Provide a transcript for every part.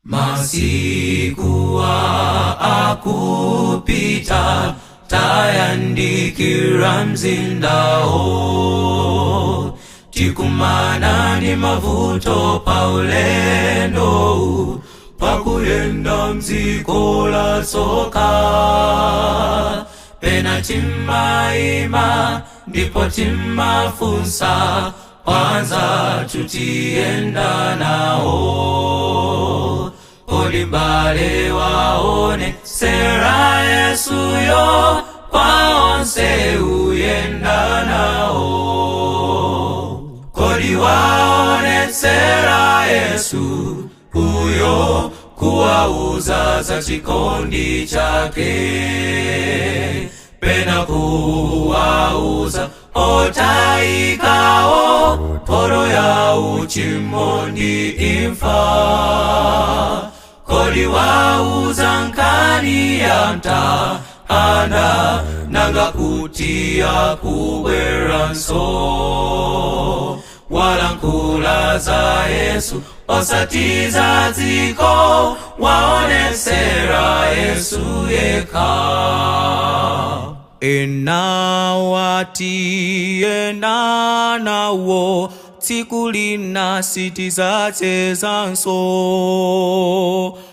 Masiku akupita, tayandikira mzindawo, tikumana ndi mavuto paulendo, pakuyenda mdziko la tsoka. Pena timaima ndipo timafunsa kwanza tutiyenda nawo. Kodi mbale waone sera Yesuyo kwa onse uyenda nawo? Kodi waonetsera Yesu uyo kuwauza za chikondi chake? Pena kuwauza otayikawo poro ya uchimo ndi imfa. Kodi wauza nkani ya mtanda nanga kuti akubweranso? Walankhula za Yesu osati za dziko, waonetsera Yesu yekha. Enawati enanawo tsiku lina sitizachezanso.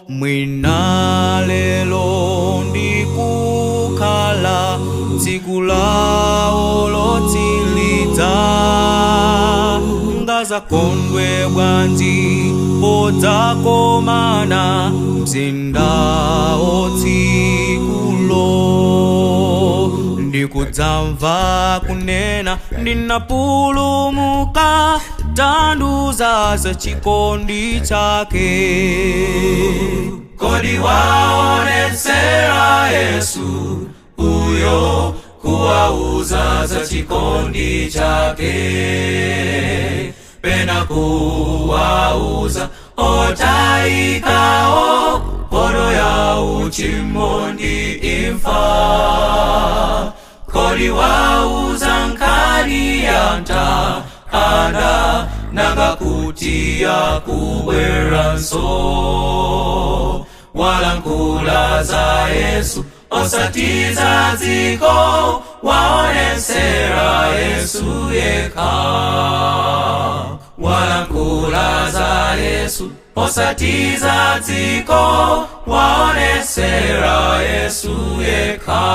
Mwina lelo ndikukhala tsiku lawo lotsiliza. Ngazakondwe bwanji podzakomana mzinda otsikulo, ndikudzamva kunena ndinapulumuka, tanduza za chikondi chake. Kodi waonetsera Yesu uyo kuwauza za chikondi chake? Pena kuwauza otayikawo poro ya uchimo ndi imfa. Kodi wauza nkani ya mtanda nanga kuti akubweranso? Walankhula za Yesu osati za dziko, waonetsera Yesu yekha. Walankhula za Yesu osati za dziko, waonetsera Yesu yekha.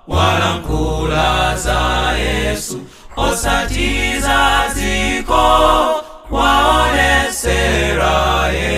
Walankhula za Yesu osati za dziko, waonetsera Yesu.